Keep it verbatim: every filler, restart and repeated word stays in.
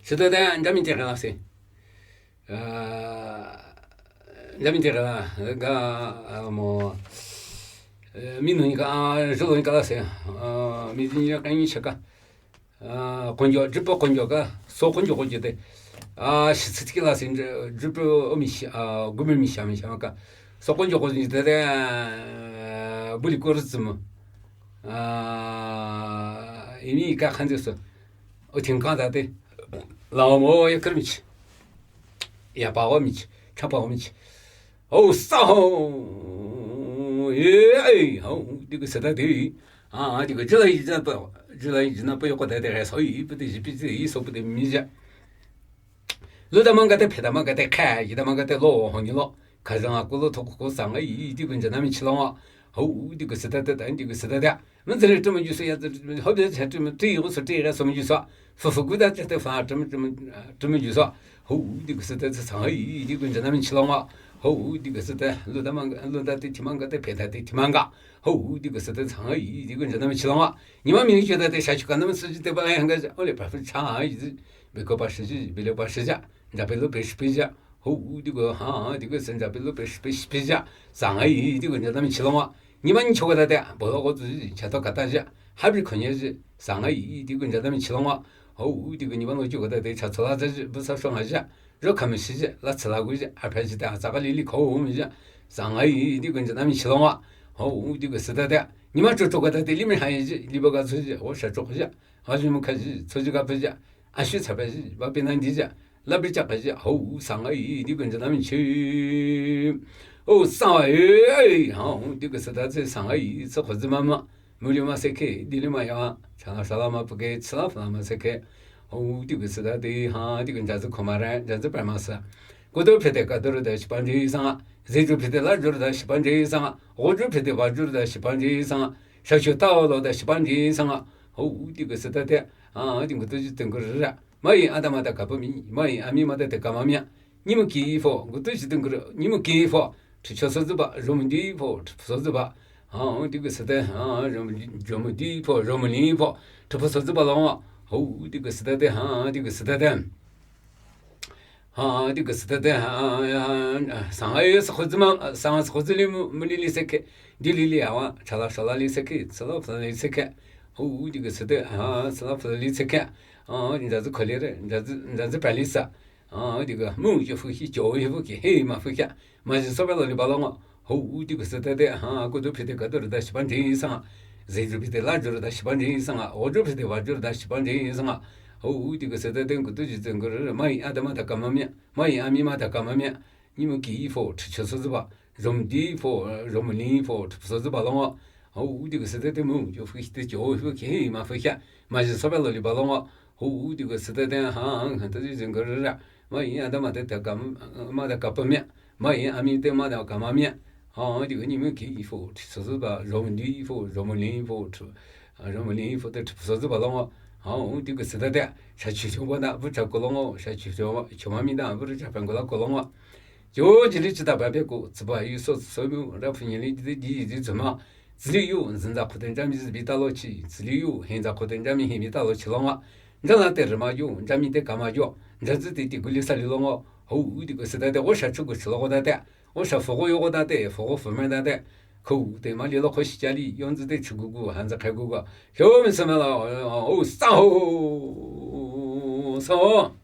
Sitade njami tere la se. Njami tere la ga mo mi nunyi ka, zhulunyi ka la se. Mi zinyi ka nyi shaka. Konjo, jipa konjo ka, so konjo konjo de. Shitsi tiki la se, jipa omi shi, gumi mi shami shama ka. So konjo konjo de, buli kor zima. Imi ka khanze so. O tingkang da de. Lao mo ya kar mi chi. Ya pa wa mi chi. Cha pa wa mi chi. Ho sa ho. Ye ai ho. Di ko sa da de. Di ko jilai jina pa. Jilai jina pa yo ko da de so i pa de ji pi ji so pa de mi ja. Lu da mang ka de phe da mang ka de kha. Yi da mang ka de lo ho ni lo. Kazang a kulo thok ko sang ai di ko jana mi chilong a. Ho di ko sa da da di ko sa da da. Menzeli tümü yusu ya, hobi cha tümü tüi yusu tüi ya somu yusu. Fufu guda cha te fa tümü tümü tümü yusu. Ho di ko sa da sang ai di ko jana mi chilong a. Ho di ko sa da lu da mang lu da te timang ka te phe da te timang ka. Ho di ko sa da sang ai di ko jana mi chilong a. Ni ma mi ni cha da te sha chu ka na mi su ji te ba ya hanga. Ole pa fu cha ai. Be ko pa shi ji, be le pa shi ja. Ja pe lo pe shi pe ja. Ho di ko ha di ko sa ja pe lo pe shi pe shi pe ja. Sang ai di ko jana mi chilong a. Ni ma ni cho ka da te, bo lo ko tu ji, cha to ka ta ja. Ha bi ko ni ji, sang ai di ko jana mi chilong a. Ho di ko ni ma lo cho ka da te, cha to la ja ji, bu sa shong a ja. Ro ka mi shi ja, la cha la gu ja, a pa ji ta, sa ka li li ko mi ja. Sang ai di ko jana mi chilong a. Ho di ko sa da te. Ni ma cho cho ka da te, li mi ha ji, li ba ka so ji, o sha cho ka ja. Ha ji mu ka ji, so ji ka pe ja. A shi cha pa ji, ba pe nan di ja. La bi cha ka ji, ho sang ai di ko jana mi chi. O sang ai, ha, di ko sa da te sang ai, so ko ji ma ma. Mu li ma se ke, di li ma ya, cha la sha la ma pu ke, cha la fa la ma se ke. Ho di ko sa da te, ha, di ko ja zu ko ma re, ja zu pa ma sa. Ko do phe de ka do ru da shi pa ji sang a. Ze ju phe de la ju ru da shi pa ji sang a. Ho ju phe de wa ju ru da shi pa ji sang a. Sha shu ta lo da shi pa ji sang a. Ho di ko sa da te, ha, di ko tu ji ten ko ra. Mai a da ma da ka pa mi, mai a mi ma da te ka ma mi a. Ni mu ki fo, gu tu ji dun gu, ni mu ki fo, tu cho so zu ba, ro mu di fo, tu so zu ba. Ha, di gu sa te, ha, ro mu di, ro mu di fo, ro mu ni fo, tu fo so zu ba lo. Ho, di gu sa te, ha, di gu sa te. Ha, di gu sa te, ha, sang ai sa ko zu ma, sang sa ko zu li mu, mu li li se ke, di li li a wa, cha la sha la li se ke, cha la fa li se ke. Ho, di gu sa te, ha, cha la fa li se ke. Ha, ni ja zu ko li re, ni ja zu, ni ja zu pa li sa. Di ko, mu ju fu ki, jo ju fu ki, he ma fu ki, ma ji so ba lo li ba lo ngo. Ho, di ko sa te te, ha, ko ju phe te ka do da shi pa ji sang. Ze ju phe te la ju da shi pa ji sang. O ju phe te wa ju da shi pa ji sang. Ho, di ko sa te te, ko tu ji zeng ko re, mai a da ma da ka ma mi. Mai a mi ma da ka ma mi. Ni mu ki fo, tu cho so zu ba. Ro mu di fo, ro mu li fo, tu so zu ba lo ngo. Ho, di ko sa te te mu ju fu ki te jo ju fu ki, he ma fu ki. Ma ji so ba lo li ba lo ngo. Ho, di ko sa te te, ha, ha, ta ji zeng ko re ra. Mai a da ma te ta ka, ma da ka pa mi. Mai a mi te ma da ka ma mi. Ha, di ko ni mu ki fo, tu so zu ba, ro mu di fo, ro mu li fo, tu. Ro mu li fo te tu so zu ba lo ngo. Ha, di ko sa te te. Sha chu cho ba da, bu cha ko lo ngo. Sha chu cho, cho ma mi da, bu cha pa ko la ko lo ngo. Jo ji li chi da ba pe ko, zi ba yu so, so mu, ra fu ni li di, di, di, zi ma. Zi li yu, zin za ko te, ja mi zi bi ta lo chi. Zi li yu, hen za ko te, ja mi hen bi ta lo chi lo ngo. Ja la te ri ma yu, ja mi te ka ma yu. Ja zi te ti gu li sa li lo ngo. Ho, di ko sa te te, o sha chu gu chi lo ngo da te. O sha fo go yo go da te, fo go fo me da te. Ko te ma li lo ko shi ja li, yon zi te chu gu gu, han za kai gu gu. Hyo mi sa ma la, o, sa ho. Sa ho.